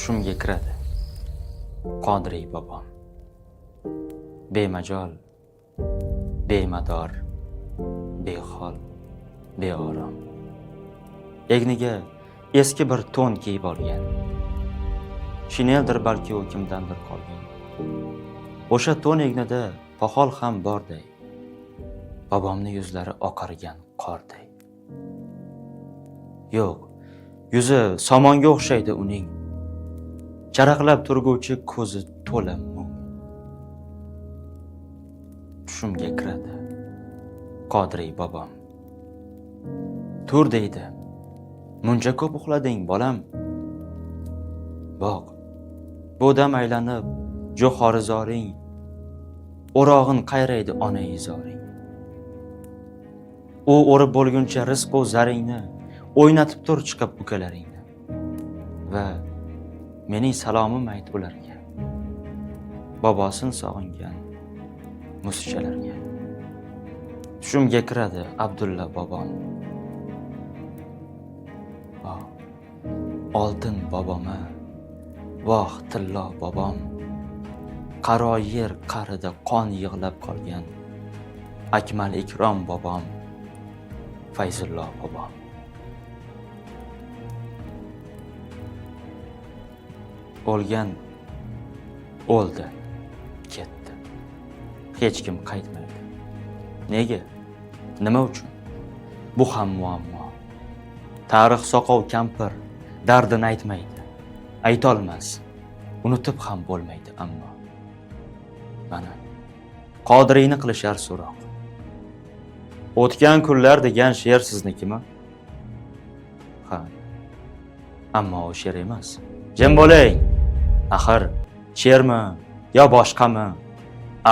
Tushimga kiradi Qodiriy bobom. Bemajol, bemador, behol, beorom. Egniga eski bir to'n kiyib olgan. Shineldir balki u kimdandir qolgan. O'sha to'n egnida poxol ham borday. Bobomning yuzlari oqargan qorday. Yo'q, yuzi somonga o'xshaydi uning. Charaqlab turguvchi ko'zi to'la mung. Tushimga kiradi Qodiriy bobom. Tur deydi. Muncha ko'p uxlading, bolam. Boq, bu dam aylanib jo'xorizoring, o'rog'in qayraydi ona izoring. U o'rib bo'lguncha rizq u zaringni o'ynatib tur chiqib ukalaringni. Va mening salomim ayt ularga. Bobosin sog'ingan musichalarga. Tushimga kiradi Abdulla bobom. Oh, oltin boboma, voh tillo bobom. Qaro yer qa'rida qon yig'lab qolgan Akmal Ikrom bobom, Fayzullo bobom. O'lgan o'ldi, ketdi. Hech kim qaytmaydi. Nega? Nima uchun? Bu ham muammo. Tarix soqov kampir dardini aytmaydi. Aytolmas, unutib ham bo'lmaydi ammo. Mana Qodiriyni qilishar so'roq. O'tgan kunlar degan she'r siznikimi? Ha. Ammo o she'r emas. Jim bo'ling. Axir she'rmi yo boshqami?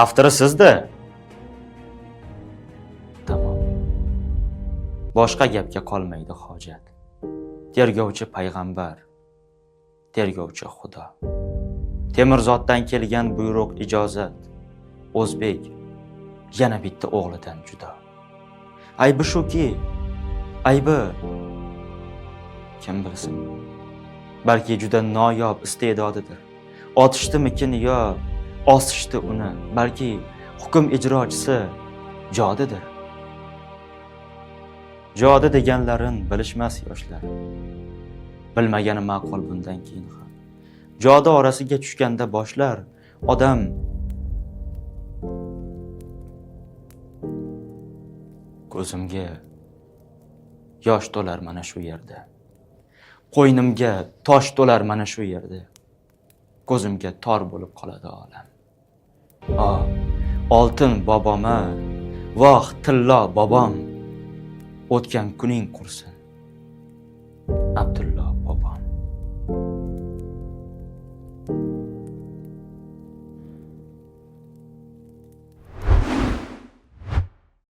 Avtori sizda. Tamom. Boshqa gapga qolmaydi hojat. Tergovchi payg'ambar, tergovchi Xudo. Temir zotdan kelgan buyruq ijozat. O'zbek yana bitta o'g'lidan judo. Aybi shuki, aybi kim bilsin. Balki juda noyob iste'dodidir. Otishdimikin yo osishdi uni, balki hukm ijrochisi jodidir. Jodi deganlarin bilishmas yoshlar. Bilmagani ma'qul bundan keyin ham. Jodi orasiga tushganda boshlar odam ko'zimga yosh to'lar mana shu yerda. Qo'ynimga tosh to'lar mana shu yerda. Ko'zimga tor bo'lib qoladi olam. Oh, oltin boboma, voh tillo bobom. O'tgan kuning qursin. Abdulla.